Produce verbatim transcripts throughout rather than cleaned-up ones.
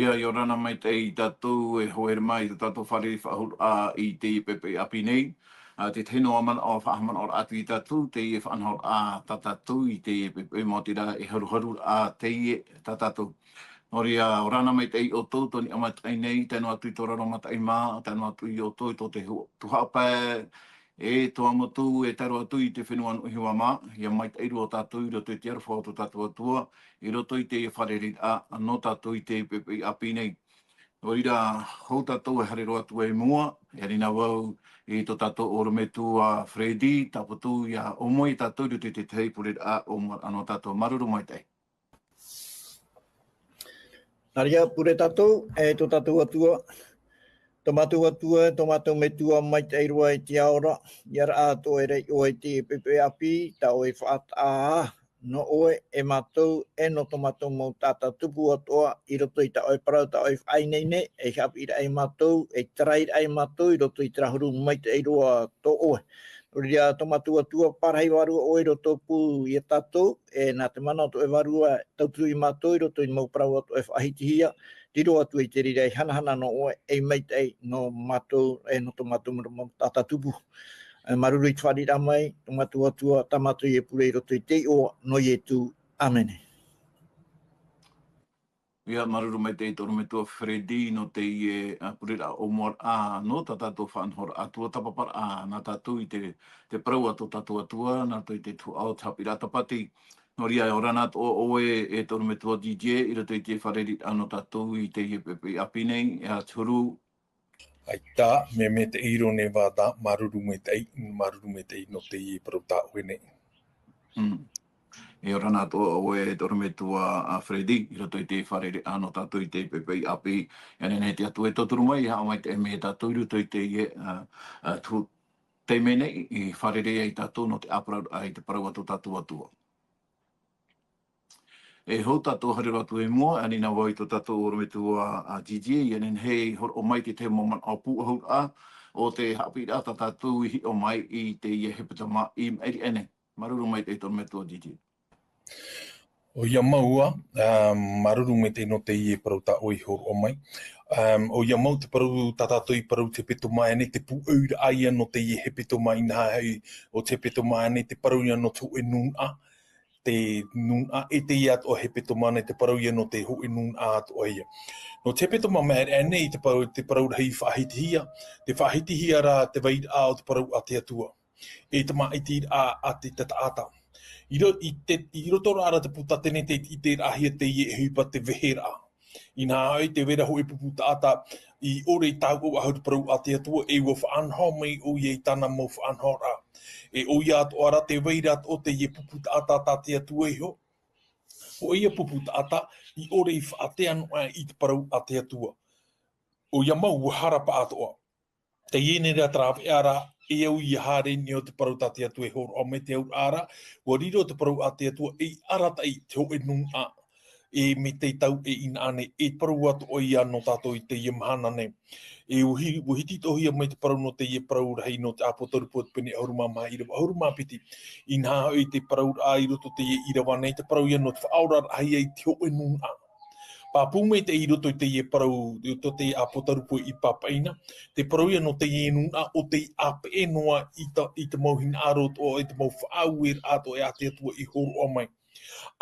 Ia, ʻia ora na maitaʻi tātou e hoa mai i tō tātou fārerei faʻahou i teie poʻipoʻi ʻāpī nei. Ā, te tahi noa manaʻo faʻahaʻamanaʻo atu ia tātou, teie faʻanahoraʻa tā tātou i teie poʻipoʻi, maoti rā e haruharu ā teie tā tātou. Nō reira, ora na maitaʻi ʻoutou, tō niʻa mataʻi nei, tae noa atu i tō raro mataʻi mā, tae noa atu ia ʻoutou i tō te hu-, tuhaʻa pae, e Tuamotu, e tae roa atu i te fenua Nuʻuhiva mā, ʻia maitaʻi roa tātou i roto i te aroha o tō tātou Atua, i roto i teie fārereiraʻa nō tātou i teie poʻipoʻi ʻāpī nei. Nō reira, hou tātou e haere roa atu i mua, e ani na vau i tō tātou ʻorometua Freddy, tāpatu ʻia ʻōmui ia tātou i roto i te tahi pureraʻa ʻōmuaraʻa nō tātou. Māuruuru maitaʻi. Nā reira, pure tātou, e tō tātou Atua, tō mātou Atua, tō mātou Metua maitaʻi roa i te ao ra, ʻia raʻa atoʻa e rā ʻoe i teie poʻipoʻi ʻāpī, tā ʻoe faʻataʻa nō ʻoe, e mātou, e nō tō mātou mau taʻata tupu atoʻa, i roto i tā ʻoe parau, tā ʻoe faʻaineine, e haʻapiʻiraʻa ia mātou, e tarairaʻa ia mātou, i roto i te rahuru maitaʻi roa tō ʻoe. Nō reira, tō mātou Atua, parahi vārua ʻoe i roto pū ia tātou, e nā te mana o tō ʻoe Vārua, tauturu ia mātou i roto i te mau parau atoʻa e faʻahitihia, riro atu i te reira ei hanahana nō ʻoe, ei maitaʻi nō mātou, e nō tō mātou mau, mau taʻata tupu. E māuruuru i te fāriʻiraʻa mai, tō mātou Atua, tā mātou e pure i roto i te iʻoa, nō Ietu. ʻĀmene. Ia, māuruuru maitaʻi tō ʻorometua Freddy nō teie, ā, pureraʻa ʻōmuaraʻa nō tā tātou faʻanahoraʻa tuatāpaparaʻa nā tātou i te, te parau a tō tātou Atua, nā roto i te tuhaʻa o te haʻapiʻiraʻa Tāpati. Nō reira, ora na atoʻa ʻoe, e tō ʻorometua D J, i roto i te fārereiraʻa nō tātou i teie poʻipoʻi ʻāpī nei, e aha te huru? ʻAita, mea maitaʻi roa nei vau, māuruuru maitaʻi, māuruuru maitaʻi nō teie parau tā ʻoe nei. Mm. E ora na atoʻa ʻoe, e tō ʻorometua, ā, Freddy, i roto i te fārereiraʻa nō tātou i teie poʻipoʻi ʻāpī. ʻIa nehenehe te Atua e tauturu mai, e haʻamaitaʻi mai ia tātou i roto i teie, ā, ā, tuhaʻa taime nei, e fārerei ai tātou nō te ʻāparauraʻa i te parau a tō tātou Atua. E hou tātou haere roa atu i mua, ani na vau i tō tātou ʻorometua, ā, D J, ʻia nehenehe e hōroʻa mai te tahi mau manaʻo pūʻohuraʻa o te haʻapiʻiraʻa tā tātou i hiʻo mai i teie hepetoma i maʻiri aʻe nei. Māuruuru maitaʻi tō ʻorometua D J. ʻOia mau ā, ā, māuruuru maitaʻi nō teie parau tā ʻoe i hōroʻa mai. Ā, ʻoia mau te parau tā tātou i parau te hepetoma aʻe nei, te pūʻohuraʻa ia nō teie hepetoma, inaha hoʻi, ʻo te hepetoma aʻe nei, te parau ia nō te hōʻē nūnaʻa, te nūnaʻa, e teie atoʻa hepetoma nei, te parau ia nō te hōʻē nūnaʻa atoʻa ia. Nō te hepetoma maʻiri aʻe nei, te parau, te parau rahi faʻahitihia, tē faʻahitihia ra te vairaʻa o te parau a te Atua, e te māʻitiraʻa a te, te taʻata. I ro-, i te, i roto rā ra te pūtatene, tē ʻiteraʻahia teie e ʻohipa te veheraʻa. Inaha hoʻi, tē vai ra hōʻē pupu taʻata i ʻore i tauturu faʻahou i te parau a te Atua, e ʻua faʻanaho mai ʻoia i tāna mau faʻanahoraʻa. E ʻoia atoʻa ra, tē vai ra atoʻa teie pupu taʻata tā te Atua iho. ʻOia pupu taʻata i ʻore i faʻaʻite noa aʻe i te parau a te Atua. ʻOia mau, ʻua hara paʻatoʻa. Teie nei rā te rāveʻa ra, e au ʻia haere i niʻa i te parau tā te Atua e hōroʻa mai, te auraʻa ra, ʻua riro te parau a te Atua ei arataʻi te hōʻē nūnaʻa, e mai te tau e inaha nei, e parau atoʻa ia nō tātou i teie mahana nei. E ʻua hi-, ʻua hitiʻitohia mai te parau nō teie parau rahi nō te ʻĀpōtarupo, te pene ʻahuru mā maha, ʻīrava ʻahuru mā piti. Inaha hoʻi te parauraʻa i roto i teie ʻīrava nei, te parau ia nō te faʻaoraraʻahia i te hōʻē nūnaʻa. Pāpū maitaʻi i roto i teie parau, i roto i te ʻĀpōtarupo i Papaina, te parau ia nō teie nūnaʻa ʻo tei ʻāpeʻe noa i ta-, i te mau hinaʻaro atoʻa, i te mau faʻaueraʻa atoʻa a te Atua i hōroʻa mai.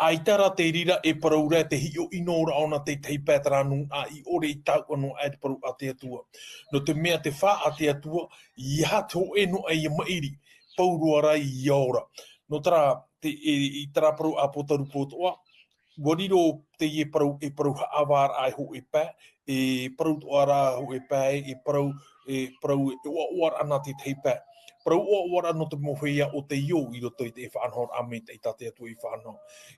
ʻAita rā te reira e parau ra, te hiʻo ʻino ra ʻōna te tahi pae terā nūnaʻa i ʻore i tauturu noa aʻe i te parau a te Atua. Nō te mea te fā a te Atua, ʻeiaha te hōʻē noa ia maʻiri, pau roa rā ia ora. Nō terā, te, e, i terā parau ʻĀpōtarupo atoʻa, ʻua riro teie parau, e parau haʻavāraʻa e hōʻē pae, e parau atoʻa ra hōʻē pae, e parau, e parau e ʻoaʻoaraʻa nā te tahi pae. Parau ʻoaʻoaraʻa nō te mau feiā ʻo tei ō i roto i te faʻanahoraʻa maitaʻi tā te Atua i faʻanaho.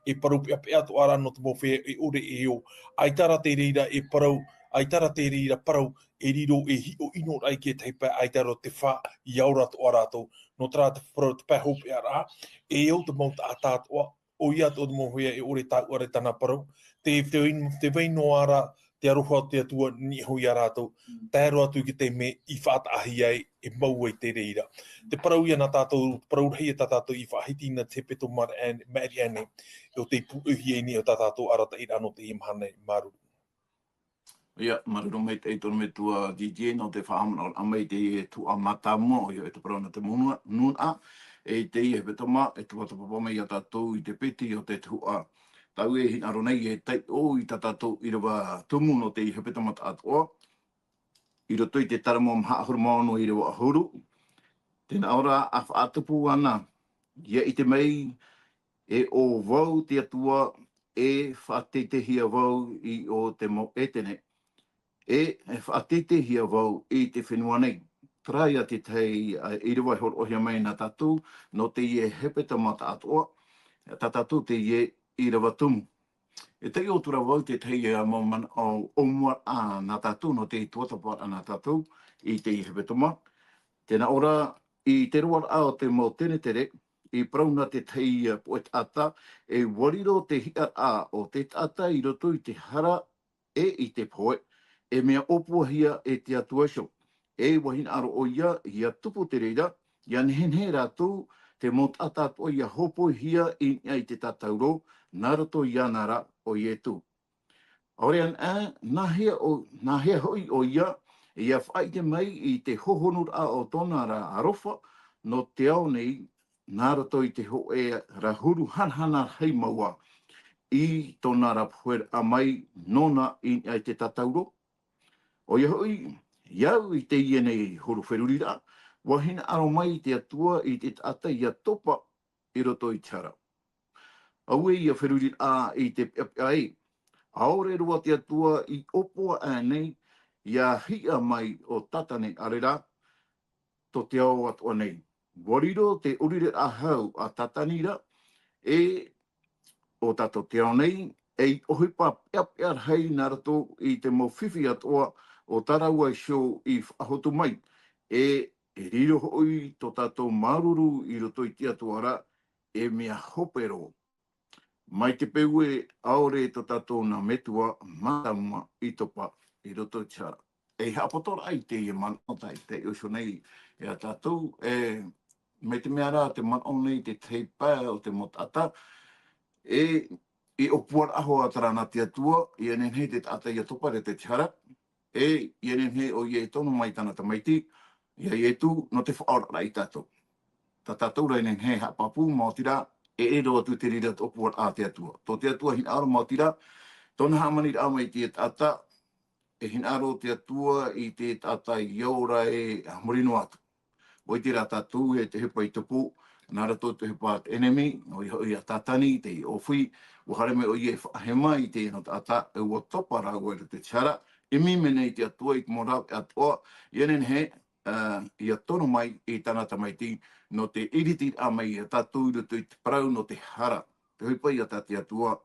E parau peʻapeʻa atoʻa ra nō te mau feiā e ʻore e ō. ʻAita rā te reira e parau, ʻaita rā te reira parau e riro e hiʻo ʻino ra i te tahi pae, ʻaita rā te fā ia ora atoʻa rātou. Nō terā te parau te pae hopeʻaraʻa, e ō te mau taʻata atoʻa, ʻoia atoʻa te mau feiā e ʻore e tauturu i tāna parau, te, te vai-, te vai noa ra te aroha o te Atua i niʻa iho ia rātou, tae roa atu i te taime i faʻataʻahia ai, e mau ai te reira. Te parau ia nā tātou, te parau rahi ia tā tātou i faʻahiti i te hepetoma maʻiri aʻe nei, ʻo tei pūʻohia i niʻa i tā tātou arataʻiraʻa nō teie mahana nei, māuruuru. ʻOia, māuruuru maitaʻi tō ʻoe metua D J nō te faʻahaʻamanaʻoraʻa mai i te tuhaʻa mātāmua, ʻoia, e te parau nā te nūnaʻa, nūnaʻa, e i teie hepetoma, e tuatāpapa mai ia tātou i te piti o te tuhaʻa. Tāʻu e hinaʻaro nei e taiʻo i tā tātou ʻīrava tumu nō teie hepetoma tāʻatoʻa, i roto i te Taramo maha ʻahuru mā ono ʻīrava ʻahuru. Tē nā ʻō ra, ʻa faʻatupu ana, ʻia ʻite mai, e ʻo vau te Atua, e faʻateiteihia vau i ʻō te mau ʻētene, e, e faʻateiteihia vau i te fenua nei. Terā ia te tahi, ā, ʻīrava e hōroʻahia mai nā tātou, nō teie hepetoma tāʻatoʻa, tā tātou teie ʻīrava tumu. E taiʻo atu ra vau i te tahi, ā, mau manaʻo ʻōmuaraʻa nā tātou, nō te tuatāpaparaʻa nā tātou, i teie hepetoma. Tē nā ʻō ra, i te roaraʻa o te mau tenetere, i parau nā te tahi, ā, poʻe taʻata, e ʻua riro te hiʻaraʻa o te taʻata i roto i te hara e i te pohe, e mea ʻōpuahia e te Atua iho. E ʻua hinaʻaro ʻoia, ʻia tupu te reira, ʻia nehenehe rātou, te mau taʻata atoʻa ʻia hōpoihia i niʻa i te tātauro, nā roto iāna ra ʻo Ietu. ʻAore anaʻe, nāhea ʻo, nāhea hoʻi ʻoia, ʻia faʻaʻite mai i te hohonuraʻa o tōna ra aroha, nō te ao nei, nā roto i te hōʻē ra huru hanahana rahi mau ā, i tōna ra poheraʻa mai nōna i niʻa i te tātauro. ʻOia hoʻi, ʻia au i teie nei huru feruriraʻa, ʻua hinaʻaro mai te Atua i te taʻata ʻia topa i roto i te hara. Auē ia feruriraʻa i te peʻapeʻa ē, ʻaore roa te Atua i ʻōpua aʻe nei, ʻia hiʻa mai ʻo Tātane, ʻaore rā, tō te ao atoʻa nei. ʻUa riro te ʻōrereraʻa hau a Tātane ra, e ʻo tātou te ao nei, ei ʻohipa peʻapeʻa rahi nā roto i te mau fifi atoʻa o tā rāua iho i faʻahotu mai, e, e riro hoʻi tō tātou māuruuru i roto i te Atua ra, e mea hope roa. Mai te peu ē ʻaore tō tātou nā metua mātāmua i topa i roto i te hara. E haʻapotoraʻa i teie manaʻo tā i taiʻo iho nei ia tātou, e, mai te mea rā te manaʻo nei te tahi pae o te mau taʻata, e, i ʻōpuaraʻa hoʻi terā nā te Atua, ʻia nehenehe te taʻata ʻia topa i roto i te hara, e, ʻia nehenehe ʻoia e tono mai i tāna tamaiti, ia Ietu, nō te faʻaoraraʻa ia tātou. Tā tātou rā e nehenehe e haʻapāpū, maoti rā, e ʻere roa atu te reira ʻōpuaraʻa a te Atua. Tō te Atua hinaʻaro, maoti rā, tōna hāmaniraʻa mai i te taʻata, e hinaʻaro te Atua i te taʻata ʻia ora ē a muri noa atu. ʻUa ʻite rā tātou e te ʻohipa i tupu, nā roto i te ʻohipa a te ʻenemi, ʻoia hoʻi a Tātane, te ʻōfī, ʻua haere mai ʻoia e faʻahema i teie nō taʻata, e ʻua topa rāua i roto i te hara, ʻimi mai nei te Atua i te mau rāveʻa atoʻa, ʻia nehenehe, ā, ʻia tono mai i tāna tamaiti, nō te ʻiritiraʻa mai ia tātou i roto i te parau nō te hara. Te ʻohipa ia tā te Atua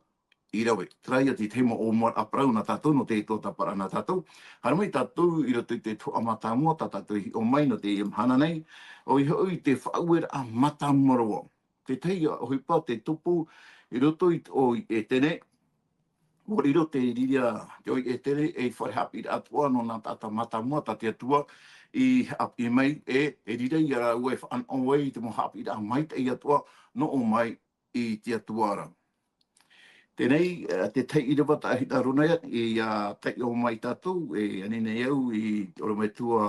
i rave. Terā ia te tahi mau ʻōmuaraʻa parau nā tātou, nō te tuatāpaparaʻa nā tātou. Haere mai tātou i roto i te tuhaʻa mātāmua, tā tātou i hiʻo mai nō teie mahana nei. ʻOia hoʻi te faʻaueraʻa mātāmua roa. Te tahi ā ʻohipa te tupu i roto i te ʻō i ʻētene. ʻUa riro te reira te ʻō i ʻētene, ei fare haʻapiʻiraʻa atoʻa nō nā taʻata mātāmua tā te Atua i haʻapiʻi mai, e, e riro ia rāua e faʻanaho ai i te mau haʻapiʻiraʻa maitaʻi atoʻa, nō ʻō mai i te Atua ra. Teie nei, e, te tahi ʻīrava tā e hinaʻaro nei, e, ʻia taiʻo mai tātou, e, ani nei au i te ʻorometua,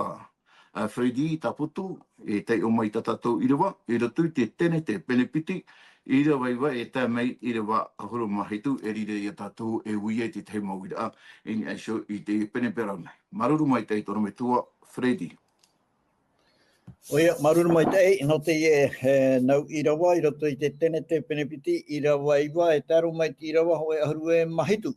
a, Freddy Taputu, e taiʻo mai tā tātou ʻīrava, i roto i te Tenete pene piti, ʻīrava iva e tae mai ʻīrava ʻahuru mā hitu, e riro ia tātou e ui ai te tahi mau uiraʻa, i niʻa iho i te pene parau nei. Māuruuru maitaʻi tō ʻorometua Freddy. ʻOia, māuruuru maitaʻi, nō teie, e, nau ʻīrava, i roto i te Tenete pene piti, ʻīrava iva, e tae roa mai te ʻīrava hōʻē ʻahuru e mā hitu.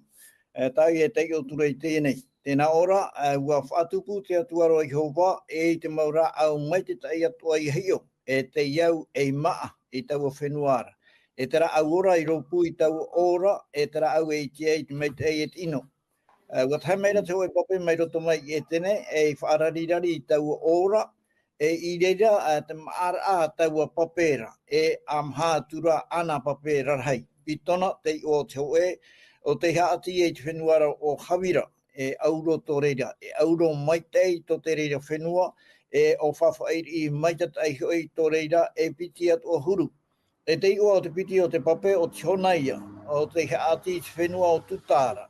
E, tā ʻoe e taiʻo atu ra i teie nei. Tē nā ʻō ra, e, ʻua faʻatupu te Atua ra ʻo Iehova, e i te mau rāʻau maitaʻi atoʻa ʻia hiʻo, e tei au ei māʻa i taua fenua ra. E te rāʻau ora i rōpū i taua ʻō ra, e te rāʻau e ʻite ai te maitaʻi e te ʻino. E, ʻua tae mai ra te hōʻē pape mai roto mai i ʻētene, e i faʻararirari i taua ʻō ra, e i reira, e, te maʻaraʻa a taua pape ra, e ʻa maha atu ra āna pape rarahi. Pitona, te iʻoa o te hōʻē, ʻo tei haʻati i te fenua ra ʻo Havila, e ʻauro tō reira, e ʻauro maitaʻi tō te reira fenua, e ʻo faʻafaʻaʻiriʻi maitataʻi hoʻi tō reira, e piti atoʻa huru. E te iʻoa o te piti o te pape ʻo Tihonaia, ʻo tei haʻati i te fenua o Tuta ra,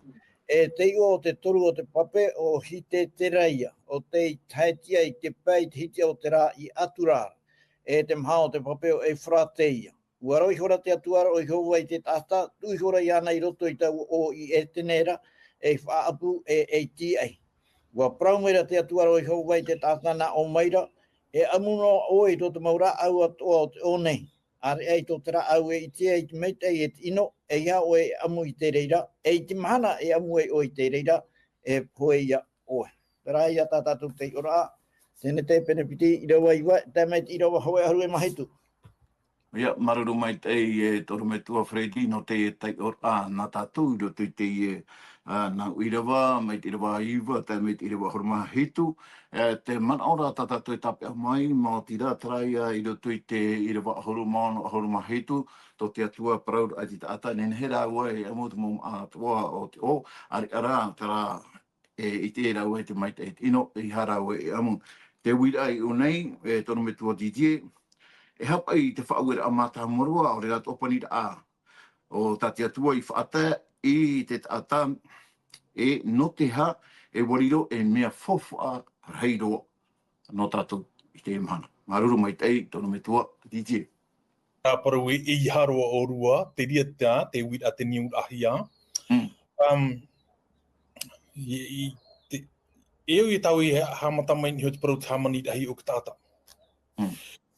E te iʻoa o te toru o te pape o Hititeraia, o tei tae atu i te pae i te hiti o te rā i Atura ra, e te maha o te pape o Eufirate ia. ʻUa rau ihora te Atua ra ʻo Iehova i te taʻata, tuʻu ihora iāna i roto i taua ʻō i Etene ra, ei faʻaʻapu e ei tīaʻi. ʻUa parau mai ra te Atua ra ʻo Iehova i te taʻata nā ʻō mai ra, e ʻamu noa ʻoe i tō te mau rāʻau atoʻa o te ʻō nei. ʻĀreʻa i tō te rāʻau e ʻite ai te maitaʻi e te ʻino, ʻeiaha ʻoe e ʻamu i te reira, e i te mahana e ʻamu ai ʻoe i te reira, e pohe ia ʻoe. Terā ia tā tātou taiʻoraʻa, Tenete pene piti ʻīrava iva, tae mai te ʻīrava hōʻē ʻahuru e mā hitu. ʻIa, māuruuru maitaʻi e te ʻorometua Freddy, nō te taiʻoraʻa nā tātou i roto i teie, ā, nau ʻīrava, mai te ʻīrava iva, tae mai te ʻīrava ʻahuru mā hitu. E, te manaʻo ra tā tātou e tāpeʻa mai, maoti rā terā ia i roto i te ʻīrava ʻahuru mā ono, ʻahuru mā hitu, tō te Atua parauraʻa i te taʻata, nehenehe rāua e ʻamu te mau māʻa atoʻa o te ʻō, ʻāreʻa rā, terā, e ʻite rāua i te maitaʻi e te ʻino, ʻeiaha rāua e ʻamu. Te uiraʻa i ʻō nei, e te ʻorometua Didier, e haʻapaʻo i te faʻaueraʻa mātāmua roa, ʻaore rā te ʻōpaniraʻa o tā te Atua i faʻatae i te taʻata, e nō te aha, e ʻua riro ei mea faufaʻa rahi roa nō tātou i teie mahana. Māuruuru maitaʻi, te ʻorometua Didier. Tāparau e, ʻeiaha roa ʻōrua, te reira tā, te uiraʻa te niuraʻahia. Mm. Um, i, i, te, e au i tāua i ha-, haʻamata mai nei iho te parau te hāmaniraʻahia o te taʻata. Mm.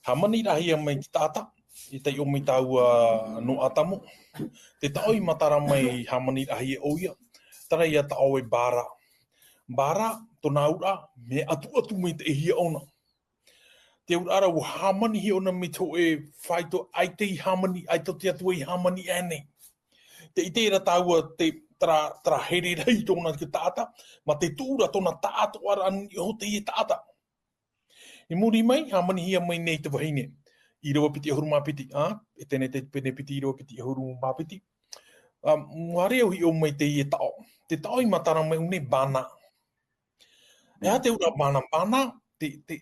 Hāmaniraʻahia mai te taʻata, i taiʻo mai tāua nō Atamu. Te taʻo i matara mai hāmaniraʻahia ʻoia, terā ia taʻo e Bara. Bara, tōna auraʻa, mea atuatu maitaʻihia ʻōna. Te auraʻa ra ʻua hāmanihia ʻōna mai te hōʻē faito ʻaita i hāmani, ʻaita tō te Atua i hāmani aʻe nei. Tē ʻite ra tāua te, terā, terā here rahi tōna te taʻata, mā te tuʻu ra tōna taʻatoʻaraʻa niʻa iho teie taʻata. I muri mai, hāmanihia mai nei te vahine. ʻĪrava piti ʻahuru mā piti, ā, e Tenete pene piti ʻīrava piti ʻahuru mā piti. Ā, ʻua haere au i hiʻo mai teie taʻo. Te taʻo i matara mai nei Bana. E aha te auraʻa Bana? Bana, te, te,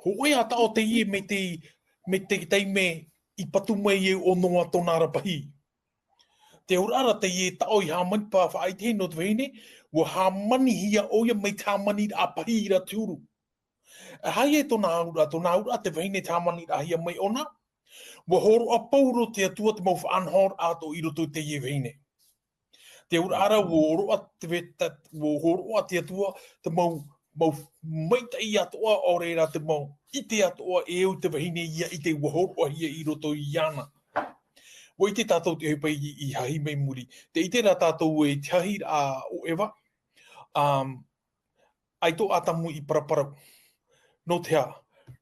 hōʻē ā taʻo teie mai te, mai te taime i patu mai ai ʻo Noa tōna ra pahī. Te auraʻa ra teie taʻo i hāmani pā faʻaʻite nō te vahine, ʻua hāmanihia ʻoia mai te hāmaniraʻa pahī ra te huru. E aha ia tōna auraʻa, tōna auraʻa te vahine te hāmaniraʻahia mai ʻōna, ʻua hōroʻa pauroa te Atua te mau faʻanahoraʻa atoʻa i roto i teie vahine. Te auraʻa ra, ʻua hōroʻa te ve-, ta-, ʻua hōroʻa te Atua te mau, mau maitaʻi atoʻa, ʻaore rā te mau ʻite atoʻa e au te vahine ia ʻite ʻua hōroʻahia i roto iāna. ʻUa ʻite tātou te ʻohipa i, i hahi mai muri. Tē ʻite ra tātou e te hahiraʻa o Eva, um, ʻaita ʻo Atamu i paraparau. Nō te aha?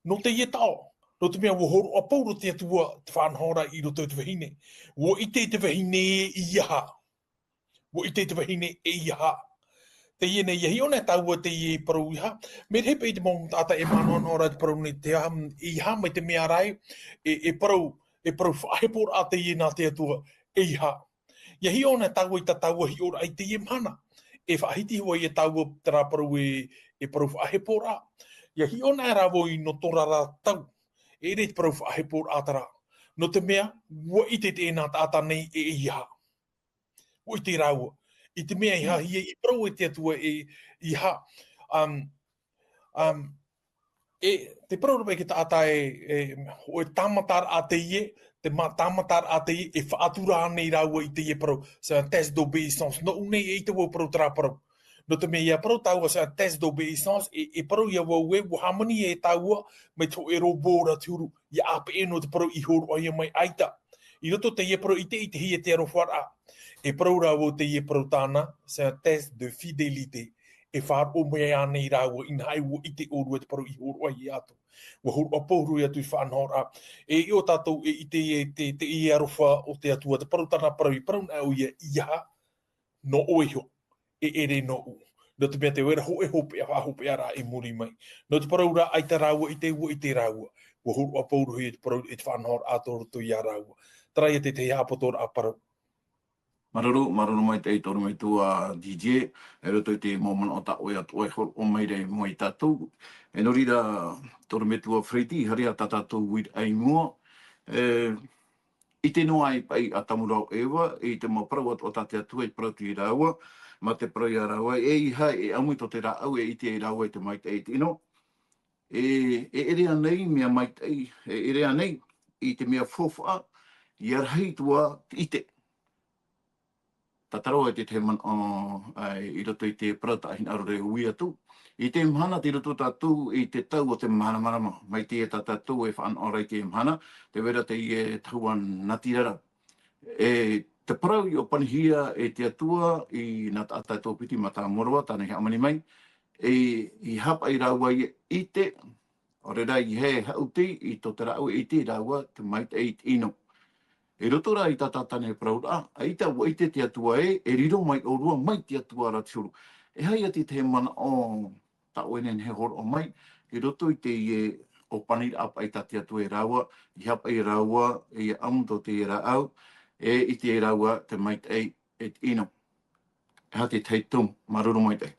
Nō teie taʻo. Nō te mea ʻua hōroʻa pauroa te Atua te faʻanahoraʻa i roto i te vahine. ʻUa ʻite te vahine e ʻeiaha. ʻUa ʻite te vahine e ʻeiaha. Teie nei, ʻia hiʻo na tāua teie parau ʻeiaha. Mea rahi paʻi te mau taʻata e manaʻonaʻo ra te parau nei te aha, ʻeiaha mai te mea ra e, e, e parau, e parau faʻaheporaʻa teie nā te Atua, ʻeiaha. ʻIa hiʻo na tāua i tā tāua hiʻoraʻa i teie mahana. E faʻahiti hoʻi ia tāua terā parau e, e parau faʻaheporaʻa. ʻIa hiʻo na rā vau i nō tō rā rā tau. E ʻere te parau faʻaheporaʻa terā. Nō te mea, ʻua ʻite teie nā taʻata nei e ʻeiaha. ʻUa ʻite rāua. I te mea i hahia, i parau e te Atua e, ʻeiaha. Um, um, e, te parau ra paʻi te taʻata e, e, hōʻē tāmataraʻa teie, te mā-, tāmataraʻa teie, e faʻatura nei rāua i teie parau. C'est un test d'obéissance. Nō ʻō nei e ʻite vau parau terā parau. Nō te mea ʻia parau tāua c'est un test d'obéissance, e, e parau ia vau e, ʻua hāmani e tāua, mai te hōʻē robot ra te huru, ʻia ʻāpeʻe nō te parau i hōroʻahia mai ʻaita. I roto teie parau ʻite, ʻitehia te arofaraʻa. E parau rā vau teie parau tāna, c'est un test de fidélité. E faʻaroʻo mai ānei rāua, inaha ʻua ʻite ʻōrua te parau i hōroʻahia atu. ʻUa hōroʻa pauroa atu i faʻanahoraʻa. E ʻo tātou e ʻite e te, te, i aroha o te Atua, te parau tāna parau i parau na ʻoia ʻeiaha, nō ʻoe iho, e ʻere nōʻu. Nō te mea tē vai ra hōʻē hopeʻa, faʻahopeʻaraʻa i muri mai. Nō te parau rā, ʻaita rāua ʻite, ʻua ʻite rāua. ʻUa hōroʻa pauroa e te parau, e te faʻanahoraʻa tō roto ia rāua. Terā ia te tahi haʻapotoraʻa parau. Māuruuru, māuruuru maitaʻi te ʻorometua D J, i roto i te mau manaʻo tā ʻoe atoʻa e hōroʻa mai ra i mua ia tātou. E nō reira, te ʻorometua Freddy, haere ā tā tātou uiraʻa i mua. E, ʻite noa ai paʻi Atamu rāua ʻo Eva, i te mau parau atoʻa tā te Atua i parau atu ia rāua, mā te parau ia rāua, e ʻeiaha e ʻamu i tō te rāʻau, e ʻite ai rāua i te maitaʻi e te ʻino. E, e ʻere ānei mea maitaʻi, e ʻere ānei i te mea faufaʻa, ʻia rahi atu ā te ʻite. Tātaro e te tahi manaʻo, ā, i roto i te parau tā Hinaʻaro e ui atu. I te mahana tei roto tātou i te tau o te māramarama, mai teie tā tātou e fānaʻo ra i te mahana, tē vai ra teie tahua natirara. E te parau i ʻōpanihia e te Atua i nā taʻata e toʻopiti mā Tāmoroa, tāna i hāmani mai, e, i haʻapaʻo rāua i ʻite, ʻaore rā i haʻuti i tō te rāʻau e ʻite rāua te maitaʻi i te ʻino. I roto rā i tā tāna e parauraʻa, ʻaita ʻua ʻite te Atua ē, e riro mai ʻōrua mai te Atua ra te huru. E aha ia te tahi manaʻo tā ʻoe e nehenehe e hōroʻa mai, i roto i teie ʻōpaniraʻa paʻi tā te Atua ia rāua, i haʻapaʻo rāua, ʻia ʻamu tō teie rāʻau, e ʻite rāua te maitaʻi e te ʻino. E aha te tahi tumu, māuruuru maitaʻi.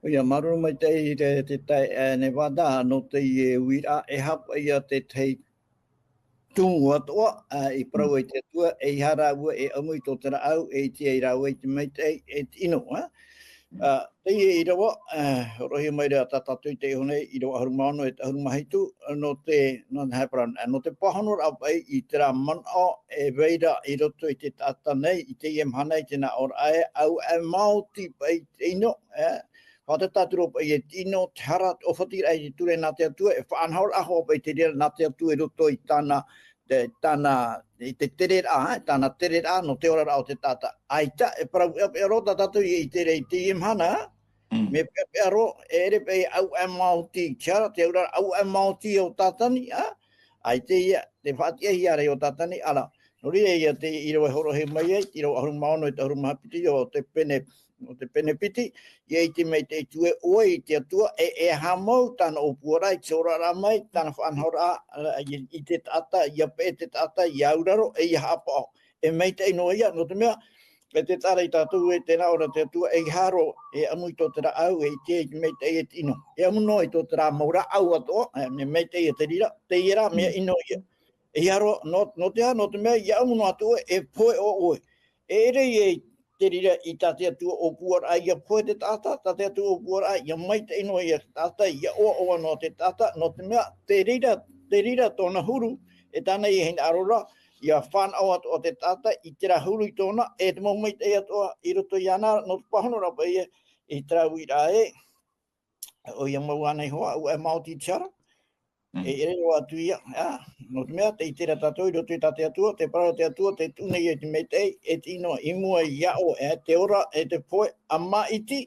ʻOia, māuruuru maitaʻi te, te taeaʻe Nevada, nō teie uiraʻa, e haʻapaʻo ia te tahi tumu atoʻa, ā, i parau ai te Atua, ʻeiaha rāua e ʻamu i tō te rāʻau, e ʻite ai rāua i te maitaʻi, e te ʻino, ā. Ā, teie ʻīrava, ā, hōroʻahia mai ra tā tātou i teie nei, ʻīrava ʻahuru mā ono e te ʻahuru mā hitu, nō te, nō te, nō te pāhonoraʻa paʻi i terā manaʻo e vai ra i roto i te taʻata nei, i teie mahana i te nā ʻōraʻa ē, ʻauaʻe maoti paʻi te ʻino, ā, faʻatātā atu ra paʻi e te ʻino, te hara, te ʻōfatiraʻa i te ture nā te Atua, e faʻanahoraʻa hoʻi paʻi te reira nā te Atua i roto i tāna, te, tāna, i te tereraʻa, ā, tāna tereraʻa nō te oraraʻa o te taʻata. ʻAita, e parau peʻapeʻa roa tā tātou i, i te reira i teie mahana, Mm. mea peʻapeʻa roa, e ʻere paʻi ʻauaʻe maoti, te hara, te auraʻa ʻauaʻe maoti o Tātani, ā? ʻAita ia, te faʻatiʻahia ra o Tātani, ʻara. Nō reira ia te ʻīrava e hōroʻahia mai ai, te ʻīrava ʻahuru mā ono e te ʻahuru mā piti o te pene, o te pene piti, ʻia ʻite maitaʻi atu ē ʻoe i te Atua, e, e haʻamau tāna ʻōpuaraʻa i te oraraʻa mai, tāna faʻanahoraʻa, ā, i, i te taʻata, ʻia peʻe te taʻata, ʻia auraro, e ʻia haʻapaʻo. E maitaʻi noa ia, nō te mea, e te taʻa ra ia tātou e te nā ʻō ra te Atua, ʻeiaha roa e ʻamu i tō te rāʻau, e ʻite i te maitaʻi e te ʻino. E ʻamu noa i tō terā mau rāʻau atoʻa, e, mea maitaʻi ia te reira, teie rā, mea Mm. ʻino ia. ʻEiaha roa, nō, nō te aha, nō te mea, ʻia ʻamu noa atu ʻoe, e pohe ʻo ʻoe. E ʻere ia i te reira i tā te Atua ʻōpuaraʻa, ʻia pohe te taʻata, tā te Atua ʻōpuaraʻa, ʻia maitaʻi noa ia te taʻata, ʻia ʻoaʻoa noa te taʻata, nō te mea, te reira, te reira tōna huru, e tāna i hinaʻaro ra, ʻia fānaʻo atoʻa te taʻata, i terā huru i tōna, e te mau maitaʻi atoʻa, i roto iāna, nō te pāhonoraʻa paʻi ē, i terā uiraʻa ē, ʻoia mau ānei hoʻi, ʻauaʻe maoti te hara, Mm. e ʻere roa atu ia, ā, nō te mea, tē ʻite ra tātou i roto i tā te Atua, te parau a te Atua, tē tuʻu nei ia i te maitaʻi, e te ʻino i mua iā ʻoe, e te ora, e te pohe, ʻa māʻiti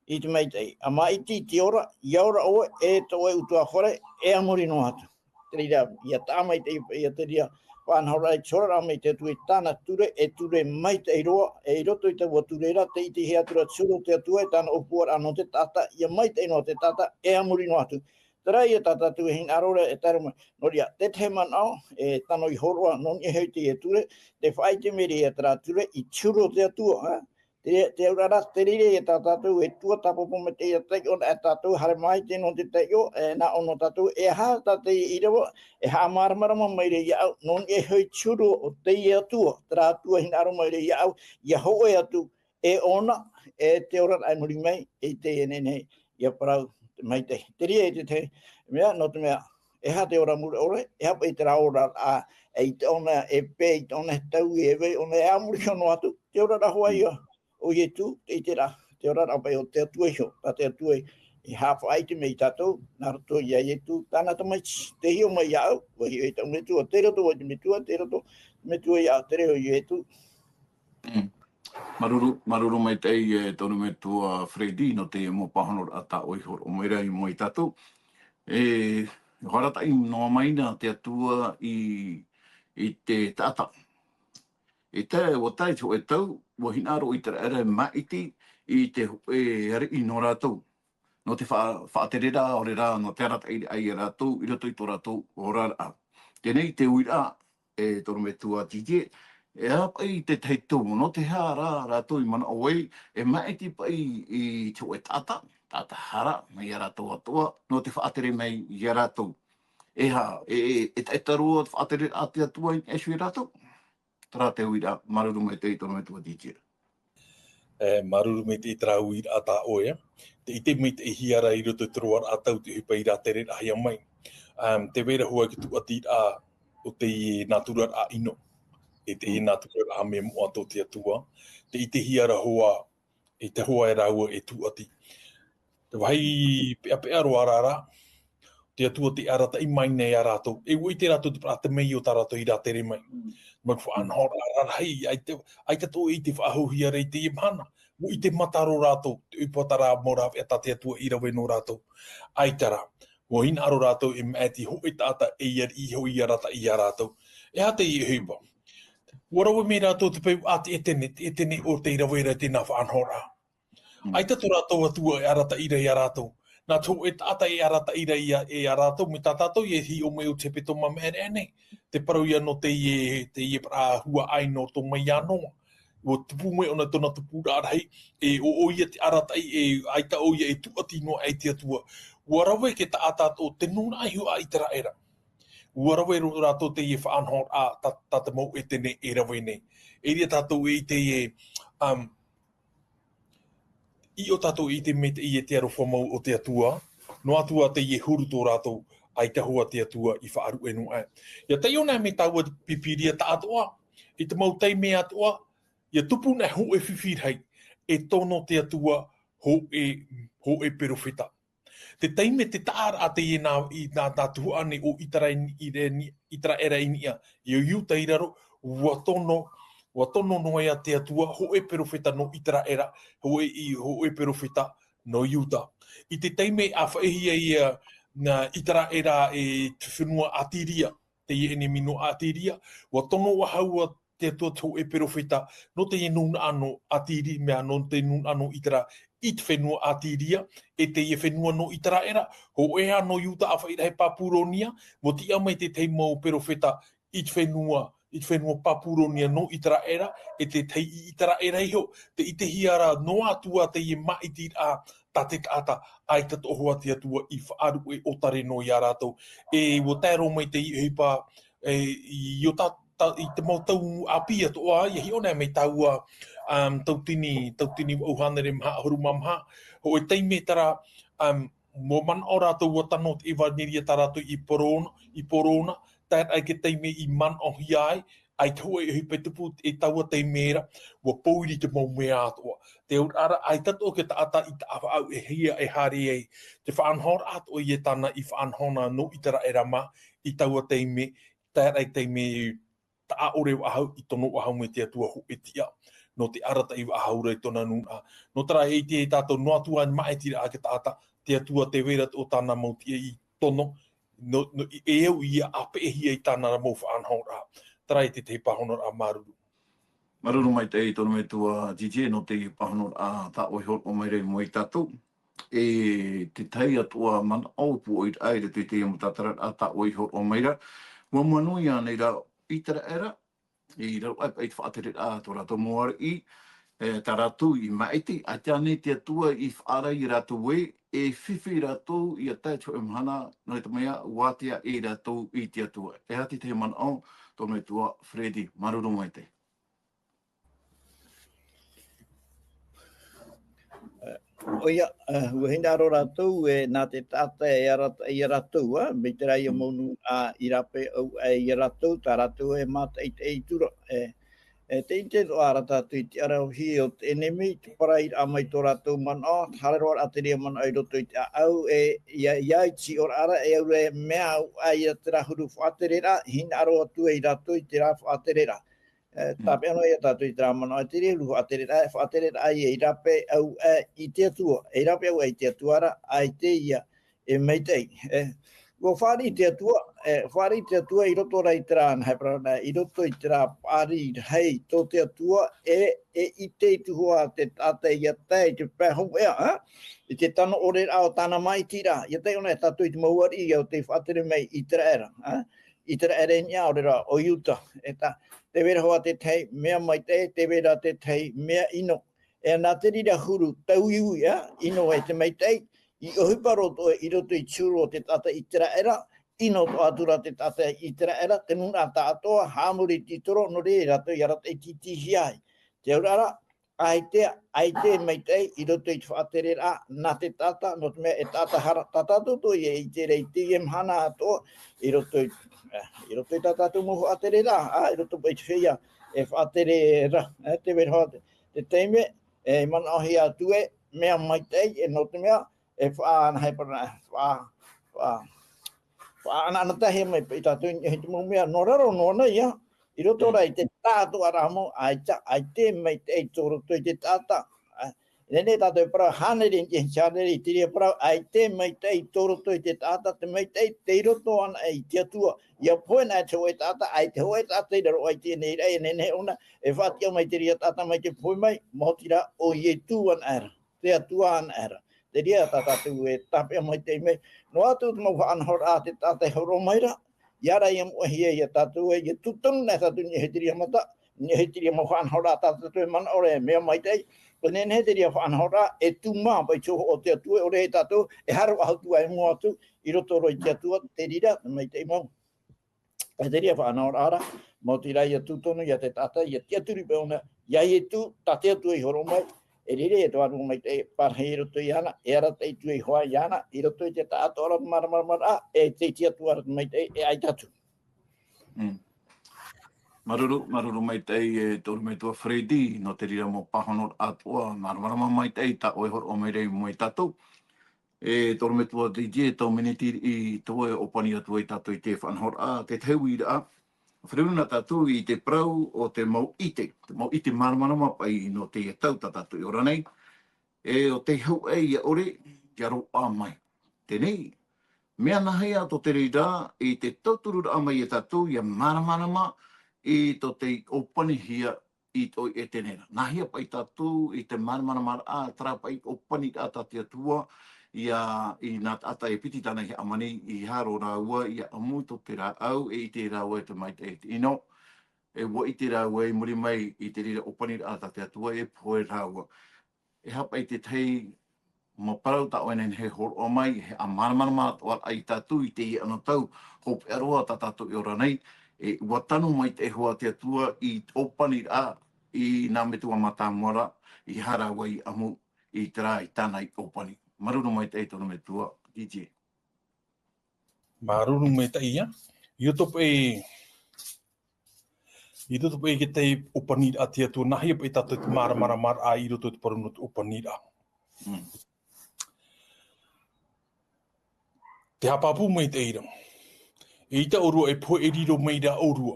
i te maitaʻi, ʻa māʻiti i te ora, ʻia ora ʻoe, e tō ʻoe ʻutuāfare, e a muri noa atu. Te reira, ʻia taʻa maitaʻi, ʻia te reira, faʻanahoraʻa i te oraraʻa mai te Atua i tāna ture, e ture maitaʻi roa, e i roto i taua ture ra, tē ʻitehia atu ra te huru o te Atua, e tāna ʻōpuaraʻa nō te taʻata, ʻia maitaʻi noa te taʻata, e a muri noa atu. Terā ia tā tātou e hinaʻaro ra, e tae roa mai. Nō reira, te tahi manaʻo, e tano i hōroʻa, nō niʻa iho i teie ture, tē faʻaʻite mai ra ia terā ture, i te huru o te Atua, ā? Te, te auraʻa ra, te reira ia tā tātou e tuatāpapa mai teie taiʻo, e tātou haere mai te nō te taiʻo, e nā ʻō nō tātou, e aha tā teie ʻīrava, e haʻamāramarama mai ra iāʻu, nō niʻa iho i te huru o teie Atua, terā Atua e hinaʻaro mai ra iāʻu, ʻia hōʻē atu, e ʻōna, e te oraraʻa i muri mai, i teie nei nei, ʻia parau te maitaʻi. Te reira ia te tahi mea, nō te mea, e aha te ora mure ʻore, e aha paʻi terā ora, ā, e ʻite ʻōna, e pē, ʻite ʻōna he taui, e vai ʻōna, e a muri noa atu, te oraraʻa hoʻi ia, o Ietu, tē ʻite ra, te oraraʻa paʻi o te Atua iho, tā te Atua i, i haʻafaʻaʻite mai ia tātou, nā roto ia Ietu, tāna tamaiti, tē hiʻo mai iāʻu, ʻua hiʻo i taʻu metua, tei roto vau i te metua, tei roto, metua iāʻu, te reira o Ietu. Mm. Māuruuru, māuruuru maitaʻi e tō ʻorometua Freddy, nō te mau pāhonoraʻa tā ʻoe i hōroʻa mai ra i mua ia tātou. E, ʻua arataʻi noa mai na te Atua i, i te taʻata. E tae, ʻua tae i te hōʻē tau, ʻua hinaʻaro ʻĪteraʻera e māʻiti i te hōʻē ariʻi nō rātou. Nō te fa-, faʻatereraʻa, ʻaore rā, nō te arataʻiraʻa ia rātou, i roto i tō rātou oraraʻa. Teie te uiraʻa, e tō ʻorometua Didier, e aha paʻi te tahi tumu, nō te aha rā rātou i manaʻo ai, e māʻiti paʻi i te hōʻē taʻata, taʻata hara, mai ia rātou atoʻa, nō te faʻatere mai ia rātou. E aha, e, e, e, e taʻa roa te faʻatereraʻa a te Atua i niʻa iho ia rātou? Terā te uiraʻa, māuruuru maitaʻi i tō noa mai atu ā D J. E, māuruuru maitaʻi i terā uiraʻa tā ʻoe, e. Tē ʻite maitaʻihia ra i roto i te roaraʻa tau te ʻohipa i rātere rahi mai. Um, tē vai ra hoʻi te tūʻatiraʻa o teie nāturaraʻa ʻino. E teie nāturaraʻa mea moʻa tō te Atua. Tē ʻitehia ra hoʻi, i te hoʻi e rāua e tūʻati. Te vāhi peʻapeʻa roa ra, te Atua tē arataʻi mai nei iā rātou. E ʻua ʻite rātou te parau te mea o tā rātou i rātere mai. Mm. Mau faʻanahoraʻa rarahi, ʻaita, ʻaita tō i te faʻahouhia ra i teie mahana. ʻUa ʻite mata roa rātou, te ʻohipa terā mau rāveʻa tā te Atua i rave nō rātou. ʻAita rā, ʻua hinaʻaro rātou e maʻiti hōʻē taʻata e ia riʻi hoʻi i arataʻi iā rātou. E aha teie ʻohipa? ʻUa rave mai rātou te peu a te ʻētene, te ʻētene ʻo tei rave ra i tēnā faʻanahoraʻa. Mm. ʻAita tō rātou Atua e arataʻi ra iā rātou. Nā te hōʻē taʻata e arataʻi ra iā, iā rātou, mai tā tātou e hiʻo mai ʻo te hepetoma maʻiri nei. Te parau ia nō teie, teie parau huaʻai nō tō Maianoa. ʻUa tupu mai ʻōna tōna tupuraʻa rahi, e ʻo, ʻoia te arataʻi, e ʻaita ʻoia e tūʻati noa aʻe i te Atua. ʻUa rave te taʻata atoʻa, te nūnaʻa iho a ʻĪteraʻera. ʻUa rave rō rātou teie faʻanahoraʻa, tā, tā te mau ʻētene e rave nei. E ʻere tātou e ʻite e, um, ʻIa tātou e ʻite maitaʻi i te aroha mau o te Atua, noa atu ā teie huru tō rātou, ʻaita hoʻi te Atua i faʻaruʻe noa aʻe. ʻIa taiʻo nei mai taua Pīpīria taʻatoʻa, i te mau taime atoʻa, ʻia tupu nei hōʻē fifi rahi, e tono te Atua hōʻē, hōʻē perofeta. Te taime, te taʻaraʻa teie nā, i nā, nā tuhaʻa nei o ʻĪteraʻi-, ʻĪteraʻera i niʻa, i ʻo Iuta i raro, ʻua tono, ʻua tono noa iā te Atua, hōʻē perofeta nō ʻĪteraʻera, hōʻē i, hōʻē perofeta nō Iuta. I te taime ʻa faʻahia ia nā ʻĪteraʻera e te fenua Atiria, teie ʻenemi nō Atiria, ʻua tono faʻahou ā te Atua te hōʻē perofeta, nō teie nūnaʻa nō Atiri-, mea nō te nūnaʻa nō ʻĪtera-, i te fenua Atiria, e teie fenua nō ʻĪteraʻera, hōʻē ā nō Iuta ʻa faʻaʻite rahi Papuronia, ʻua tiʻa mai te tahi mau perofeta i te fenua, i te fenua Papuronia nō ʻĪteraʻera, e te tahi i ʻĪteraʻera iho, tē ʻitehia ra noa atu ā teie maʻitiraʻa tā te taʻata, ʻaita atoʻa hoʻi te Atua i faʻaruʻe ʻōtare noa iā rātou. E ʻua tae roa mai teie ʻohipa, e, i ʻō tā tā, i te mau tau ʻāpī atoʻa, ʻia hiʻo nei mai taua, um, tauatini, tauatini vaʻu hānere maha ʻahuru mā maha, hōʻē taime terā, um, ʻua manaʻo rātou ʻua tano te ʻevaneria tā rātou i Porona, i Porona, tae ai te taime i manaʻohia ai, ʻaita hōʻē ʻohipa i tupu i taua taime ra, ʻua pōiri te mau mea atoʻa. Te auraʻa ra, ʻaita atoʻa te taʻata i taʻa faʻaʻauhia e haere ai, te faʻanahoraʻa atoʻa ia tāna i faʻanaho na nō ʻĪteraʻera mā, i taua taime, tae ai te taime taʻa ʻore faʻahou, i tono faʻahou mai te Atua hōʻē tiʻa, nō te arataʻi faʻahou ra i tōna nūnaʻa. Nō terā e ʻite tātou noa atu ā maʻitiraʻa te taʻata, te Atua tē vai ra atoʻa tāna mau tiʻa i tono, nō, nō, e au ia ʻa peʻehia i tāna ra mau faʻanahoraʻa. Terā e te tahi pāhonoraʻa, māuruuru. Māuruuru maitaʻi i tō noa mai atu ā D J nō te pāhonoraʻa tā ʻoe i hōroʻa mai ra i mua ia tātou. E te tahi atoʻa manaʻo pūʻoiraʻa i roto i teie mau tātararaʻa tā ʻoe i hōroʻa mai ra. ʻUa manuia nei rā ʻĪteraʻera, i raro aʻe paʻi i te faʻatereraʻa tō rātou mau ariʻi, e, tā rātou i maʻiti, ʻaita ānei te Atua i faʻaara ia rātou ē, e fifi rātou ʻia tae i te hōʻē mahana, nō te mea, ʻua ātea ia rātou i te Atua. E aha te tahi manaʻo, tō noa mai atu ā Freddy, māuruuru maitaʻi. ʻOia, e, ʻua hinaʻaro rātou, e, nā te taʻata e arataʻi ia rātou, ā, mai terā ia mau nūnaʻa i rāpae ʻau aʻe ia rātou, tā rātou e mātaʻitaʻi atu ra, e, e, tē ʻite atoʻa ra tātou i te ʻaravihi o te ʻenemi, te parairaʻa mai tō rātou manaʻo, haere roa rā te reira manaʻo i roto i te ʻāʻau, e, ʻia, ʻia iti ʻoraʻa ra, e aura e mea au ai ia terā huru faʻatereraʻa, hinaʻaro atu ai rātou i terā faʻatereraʻa. E, tāpeʻa noa ia tātou i terā manaʻo, e te reira huru faʻatereraʻa, e faʻatereraʻa ia i rāpae ʻau aʻe i te Atua, e rāpae ʻau aʻe i te Atua ra, ʻaita ia e maitaʻi. E, ʻua fāriʻi te Atua, e, fāriʻi te Atua i roto rā i terā, nā, e parau nei, i roto i terā paʻari rahi tō te Atua, e, e ʻite atu hoʻi te taʻata ʻia tae i te pae hōʻē, ā? I te tano ʻore ra o tāna maʻitiraʻa, ʻia taiʻo nei tātou i te mau ariʻi o tei faʻatere mai i ʻĪteraʻera, ā? ʻĪteraʻera i niʻa, ʻaore rā ʻo Iuta. E tā, tē vai ra hoʻi te tahi mea maitaʻi, tē vai ra te tahi mea ʻino. E nā te reira huru tauiui, ā, ʻino e te maitaʻi, i ʻohipa roa atoʻa i roto i te huru o te taʻata ʻĪteraʻera, ʻino atoʻa atu ra te taʻata ʻĪteraʻera, te nūnaʻa tāʻatoʻa, haʻamori i te titiro, nō reira rātou i arataʻi tītīhia ai. Te auraʻa ra, ʻaita, ʻaita e maitaʻi i roto i te faʻatereraʻa nā te taʻata, nō te mea e taʻata hara, tā tātou atoʻa e ʻite ra i teie mahana atoʻa, i roto i, eh, i roto i tā tātou mau faʻatereraʻa, ā, i roto paʻi i te feiā e faʻatere ra, eh, tē vai ra te, te taime, e manaʻohia atu e mea maitaʻi, e nō te mea, e faʻa-, e faʻa-, faʻa-, faʻaʻanaʻanatahi mai paʻi tātou i niʻa i te mau mea, nō raro noa nei, ā, i roto ra i te tāʻatoʻaraʻa mau, ʻaita, ʻaita e maitaʻi tō roto i te taʻata. Ā, e nehenehe tātou e parau hānere i niʻa i te hānere i te reira parau, ʻaita e maitaʻi tō roto i te taʻata, te maitaʻi tei roto anaʻe i te Atua. ʻIa pohe anaʻe te hōʻē taʻata, ʻaita e hōʻē taʻata i raro aʻe i teie nei ra, e nehenehe ʻōna e faʻatiʻa mai te reira taʻata mai te pohe mai, maoti rā ʻo Ietu anaʻe ra, te Atua anaʻe ra. Te reira tā tātou e tāpeʻa maitaʻi mai. Noa atu te mau faʻanahoraʻa a te taʻata e hōroʻa mai ra, ʻia ora, ʻia moʻehia ia tātou, ʻia tūtonu anaʻe tātou i niʻa i te reira mata, i niʻa i te reira mau faʻanahoraʻa tā tātou e manaʻo ra e mea maitaʻi. E nehenehe te reira faʻanahoraʻa e tūmā paʻi i te hōhoʻa o te Atua, e ʻore ia tātou e haere faʻahou atu ai i mua atu i roto roa i te Atua, te reira, te maitaʻi mau. E te reira faʻanahoraʻa ra, maoti rā ʻia tūtonu ia te taʻata, ʻia tiʻaturi paʻi ʻōna iā Ietu, tā te Atua i hōroʻa mai, e riro ia te Vārua Maitaʻi, parahi i roto iāna, e arataʻi atu ihoā iāna, i roto i te taʻatoʻaraʻa, te māramaramaraʻa, e te tiʻatuaraʻa maitaʻi, e ʻaita atu. Mm. Māuruuru, māuruuru maitaʻi e te ʻorometua Freddy, nō te reira mau pāhonoraʻa atoʻa, māramarama maitaʻi tā ʻoe e hōroʻa mai ra i mua ia tātou. E te ʻorometua D J, tau miniti i te ʻōpani atu ai tātou i te faʻanahoraʻa, te tahi uiraʻa. Fārerei na tātou i te parau o te mau ʻite, te mau ʻite māramarama paʻi nō teie tau tā tātou e ora nei. E ʻo tei hau ai ʻia ʻore, ʻia roaʻa mai. Teie nei, mea nāhea tō te reira i te tautururaʻa mai ia tātou ʻia māramarama i tō te ʻōpanihia i tō ʻetene ra. Nāhea paʻi tātou i te māramaramaraʻa, terā paʻi ʻōpaniraʻa tā te Atua, ʻia, i nā taʻata e piti tāna i hāmani, ʻeiaha rāua ʻia ʻamu i tō te rāʻau, e ʻite rāua i te maitaʻi e te ʻino, e ʻua ʻite rāua i muri mai i te reira ʻōpaniraʻa tā te Atua e pohe rāua. E aha paʻi te tahi mau parau tā ʻoe e nehenehe e hōroʻa mai, e haʻamāramarama atoʻa ai tātou i teie anotau hopeʻa roa tā tātou e ora nei, e ʻua tano maitaʻi hoʻi te Atua i te ʻōpaniraʻa i nā metua mātāmua ra, ʻeiaha rāua i ʻamu i terā i tāna i ʻōpani. Māuruuru maitaʻi tō ʻorometua D J. Māuruuru maitaʻi ia. I roto paʻi, i roto paʻi i te tahi ʻōpaniraʻa a te Atua, nāhea paʻi tātou te māramaramaraʻa i roto i te parau nō te ʻōpaniraʻa. Mm. Te haʻapāpū maitaʻi ra. Eʻita ʻōrua e pohe, e riro mai ra ʻōrua.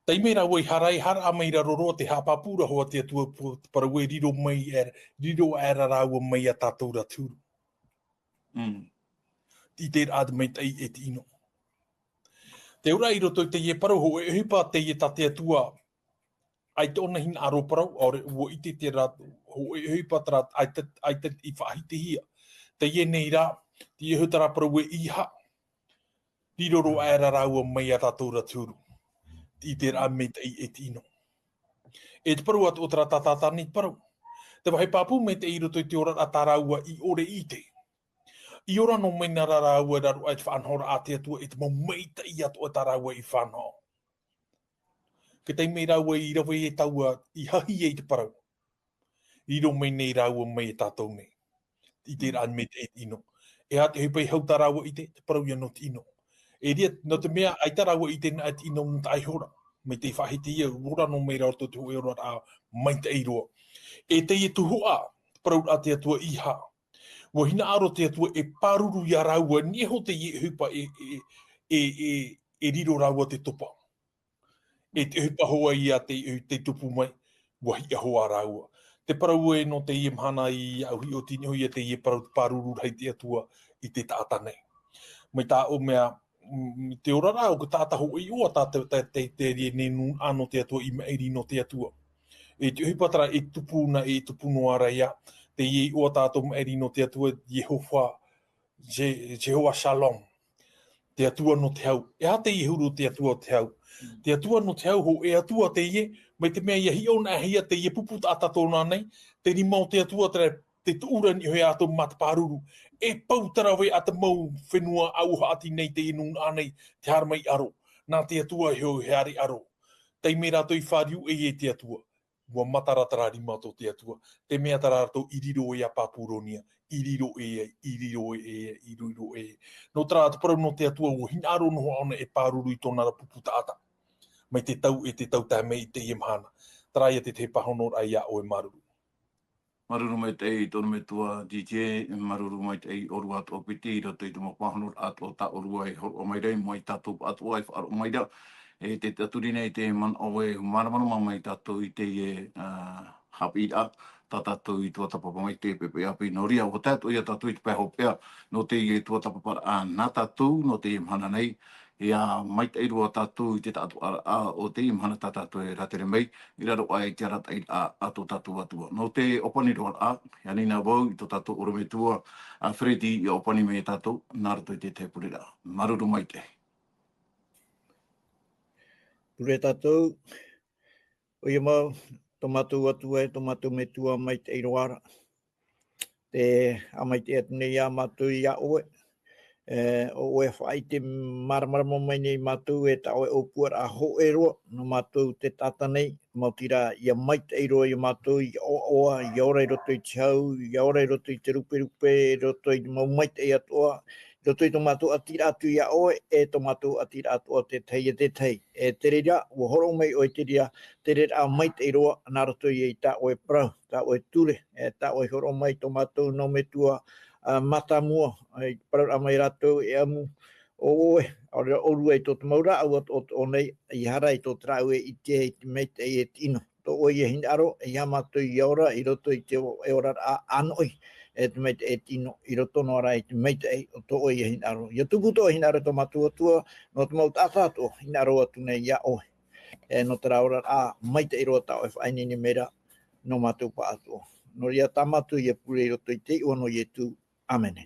Taime rāua i haere, haere mai ra roa, te haʻapāpū ra hoʻi a te Atua, te parau e riro mai, e riro aʻera rāua mai ia tātou ra te huru. Mm. I te reira te maitaʻi e te ʻino. Te auraʻa i roto i teie parau, hōʻē ʻohipa teie tā te Atua, ʻaita ʻōna hinaʻaro parau, ʻaore ʻua ʻite terā, hōʻē ʻohipa terā, ʻaita, ʻaita i faʻahitihia. Teie nei rā, teie hoʻi terā parau e ʻeiaha. Riro roa aʻera rāua mai ia tātou ra te huru. I te reira maitaʻi e te ʻino. E te parau atoʻa terā tā tātou nei parau. Te vāhi pāpū maitaʻi i roto i te oraraʻa tā rāua i ʻore i ʻite. I ora noa mai na rā rāua i raro aʻe i te faʻanahoraʻa a te Atua, e te mau maitaʻi atoʻa tā rāua i fānaʻo. Ka tae mai rāua i rave e taua i hahi ai te parau. Riro mai nei rāua mai e tātou nei. I te reira maitaʻi e te ʻino. E aha te ʻohipa i hau tā rāua i ʻite, te parau ia nō te ʻino. E riro, nō te mea, ʻaita rāua i ʻite na te ʻino nō te ʻaihora. Mai te faʻahitihia, ora noa mai rā roto te hōʻē oraraʻa maitaʻi roa. E teie tuhaʻa, te parau a te Atua ʻeiaha. ʻUa hinaʻaro te Atua e pāruru ia rāua, niʻa iho teie ʻohipa e, e, e, e, e riro rāua te topa. E te ʻohipa hoʻi ia te, te tupu mai, ʻua hiʻa hoʻi rāua. Te parau e nō teie mahana i au hiʻo tino ia teie parau pāruru rahi te Atua i te taʻata nei. Mai tā ʻoe mea, mm, te oraraʻa o te taʻata hōʻē iʻoa tā te, te, te, te reira nei nūnaʻa nō te Atua i maʻiri nō te Atua. E te ʻohipa terā e tupu na, e tupu noa ra ia, teie iʻoa tātou maʻiri nō te Atua, Iehova, Je-, Jehovah Shalom. Te Atua nō te hau. E aha teie huru o te Atua o te hau? Mm. Te Atua nō te hau, hōʻē Atua teie, mai te mea ʻia hiʻo anaʻe hia teie pupu taʻata tōna nei, te rima o te Atua terā, te tuʻu ra niʻa iho ia tātou mā te pāruru. E pau te rave a te mau fenua ʻaua haʻati nei te inu nei, te haere mai ʻaro. Nā te Atua e hōʻē haere ʻaro. Tei mai rātou i fāriu e ia te Atua. Ua mataratara rima tō te Atua. Te mea tā rātou i riro e a Papuronia. I riro e, i riro e, i riro e. Nō terā te parau nō te Atua, ua hinaʻaro noa ʻōna e pāruru i tōna ra pupu taʻata. Mai te tau e te tau tae mai i teie mahana. Terā ia te, te pāhonoraʻa ia ʻoe, māuruuru. Māuruuru maitaʻi tō ʻoe metua D J, māuruuru maitaʻi ʻōrua atoʻa piti, i roto i te mau pāhonoraʻa atoʻa tā ʻōrua e hōroʻa mai ra, mai tātou atoʻa e faʻaroʻo mai ra. E te taturi nei te manaʻo e māramarama mai tātou i teie, ā, haʻapiʻiraʻa, tā tātou i tuatāpapa mai te pepe ʻāpī. Nō reira, ʻua tae atoʻa ia tātou i te pae hopeʻa, nō teie tuatāpaparaʻa nā tātou, nō teie mahana nei, ʻia maitaʻi roa tātou i te taʻatoʻaraʻa o teie mahana tā tātou e rātere mai, i raro aʻe i te arataʻiraʻa a tō tātou Atua. Nō te ʻōpani roa raʻa, ʻia ani na vau i tō tātou ʻorometua, a Freddy, ʻia ʻōpani mai ia tātou, nā roto i te tahi pureraʻa. Māuruuru maitaʻi. Pure tātou, ʻoia mau, tō mātou Atua e tō mātou Metua maitaʻi roa ra. Te haʻamaitaʻi atu nei ia mātou ia ʻoe. E, ʻo ʻoe e faʻaʻite māramarama mai nei mātou e tā ʻoe ʻōpuaraʻa hōʻē roa, nō mātou te taʻata nei, maoti rā, ʻia maitaʻi roa ia mātou, ʻia ʻoaʻoa, ʻia ora i roto i te hau, ʻia ora i roto i te ruperupe, i roto i te mau maitaʻi atoʻa, i roto i tō mātou ʻatiraʻa atu ia ʻoe, e tō mātou ʻatiraʻa atoʻa te tahi e te tahi. E te reira, ʻua hōroʻa mai ʻoe i te reira, te reira maitaʻi roa, nā roto ia i tā ʻoe parau, tā ʻoe ture, e tā ʻoe hōroʻa mai tō mātou nau metua, ā, mātāmua, ā, i te parauraʻa mai rātou e ʻamu, ʻo ʻoe, ʻaore rā ʻōrua i tō te mau rāʻau atoʻa nei, ʻeiaha rā i tō te rāʻau e ʻite ai te maitaʻi e te ʻino. Tō ʻoe ia hinaʻaro, ʻeiaha mātou ia ora i roto i te, e oraraʻa ʻānoʻi, e te maitaʻi e te ʻino, i roto noa rā i te maitaʻi o tō ʻoe ia hinaʻaro. ʻIa tupu tō ʻoe hinaʻaro tō mātou Atua, nō te mau taʻata atoʻa, hinaʻaro atu nei ia ʻoe. E nō terā oraraʻa maitaʻi roa tā ʻoe e faʻaineine mai ra, nō mātou pāʻatoʻa. Nō reira tā mātou ia pure i roto i te iʻoa nō Ietu. ʻĀmene.